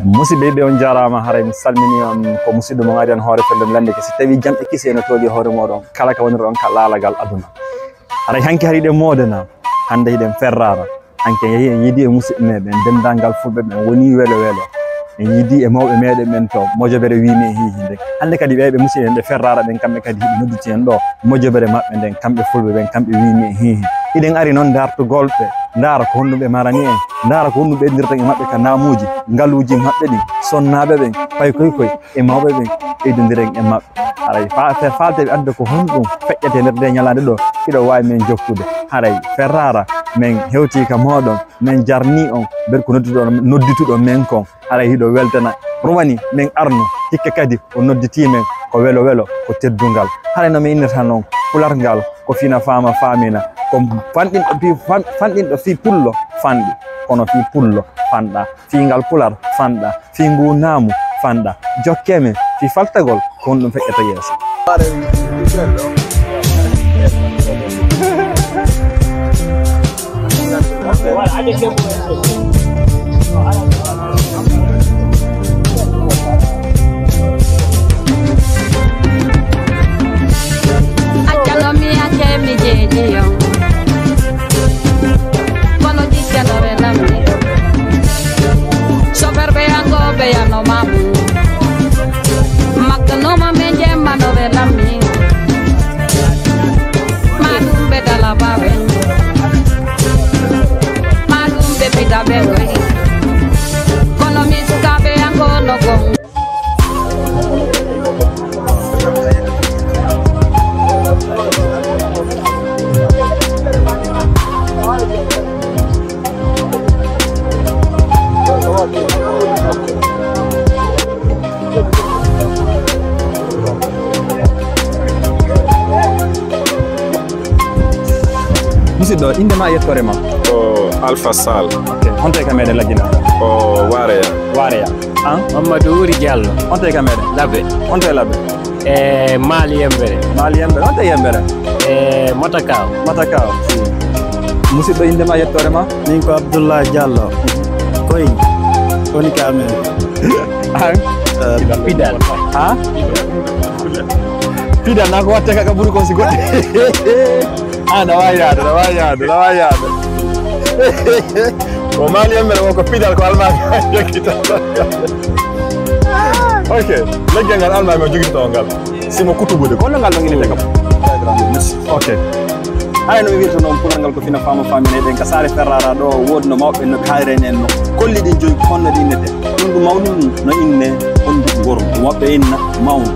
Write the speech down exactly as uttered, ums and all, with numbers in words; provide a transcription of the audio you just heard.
Musidɓe yiɗɓe, on jaaraama. Haray mi salmini on, ko musidɗo mon Ariyan Hoore Fellem Lannde. Ke si tawii jam e kisi ene tooli hoore mooɗon, kala ka wonir on ka laalagal aduna. Haray hanki hari ɗen moodena, hannde hiɗen Ferrara. Hanki en yehi, en yiidi e musidɓe meɗen, denndaangal fulɓe ɓen woni welo welo. En yiidi e mawɓe meɗen ɓen to, mojobere wiimi en hiihi nden. Hannde kadi ɓeeɓe musidɓe ɓe Ferrara ɓen, kamɓe kadi hiɓe nodditi en ɗo, mojobere maɓɓe nden, kamɓe fulɓe ɓen, kamɓe wiimi en hiihi. Hiɗen ari noon dartugol ɓe, ndaara ko honɗum ɓe marani en, ndaara ko honɗum ɓeydirten e maɓɓe ka naamuuji, ngaluuji maɓɓe ɗin, sonnaaɓe ɓen, paykoy koy, e mawɓe ɓen, ɓeydondiren e maɓɓe. Haray fa-, fe-, faalteeɓe addude ko honɗum feƴƴata e nder nde ñalaande ɗo, hiɗo waawi men jokkude. Haray Ferrara, men hewtii ka mooɗon, men jarnii on, ɓen ko nodduɗon, noddituɗon men kon. Haray hiɗo weltana, rowani men arno, hikka kadi o nodditii men ko welo welo, ko teddungal. Haray no mi innirta noon, pular ngal ko fina faama faamina, ko fanɗinɗo fii, fan-, fanɗinɗo fii pullo fanɗi, kono fii pullo fanɗa. Fii ngal pular fanɗa, fii nguu naamu fanɗa. Jokkee men fii faltagol ko honɗum feƴƴata yeeso. Accano mi anke mi jeeji yo. Kono jiccano ɓe lammi. Soferɓe ango ɓe yano mamu. Makkanoma men jemmano ɓe lammi. Ma ɗum ɓe dala baɓe. Ma ɗum ɓe pita ɓe goy. Kono mi sukaaɓe ango no gong. Musidɗo, innde ma e yettoore ma? Ko Alpha Sall. Ok. Honto e ka meɗen Lagina? Ko Wareya. Wareya. An? Mamadou Wuri Diallo. Honto e ka meɗen? Labbe. Honto e Labbe? E Mali Yembere. Mali Yembere. Honto e Yembere? E Matakaw. Matakaw. Musidɗo, innde ma e yettoore ma? Min ko Abdoullah Diallo. Koy. Woni ka men. An? Eh, Pidal. Ha? Pidal na ko watte ka kaburu ko si goɗɗo. Ah, na waawi yaade, na waawi yaade, na waawi yaade. O Mali en mbeɗa woo ko pidal ko almaami jokkita. Ok, leggal ngal almaami o jogitata on ngal. Simo kutubude, ko honno ngal ɗon innete kam? Merci. Ok. Haray no mi wirta noon, pular ngal ko fina faama faamina. Eɗen ka saare Ferrara ɗo, woodi no mawɓe no ɓe haalirani en no kolli ɗin joyi, ko honno ɗi innete. Ɗum ɗum mawɗum ɗum no inne hondu ngor, ko mawɓe inna mawndu.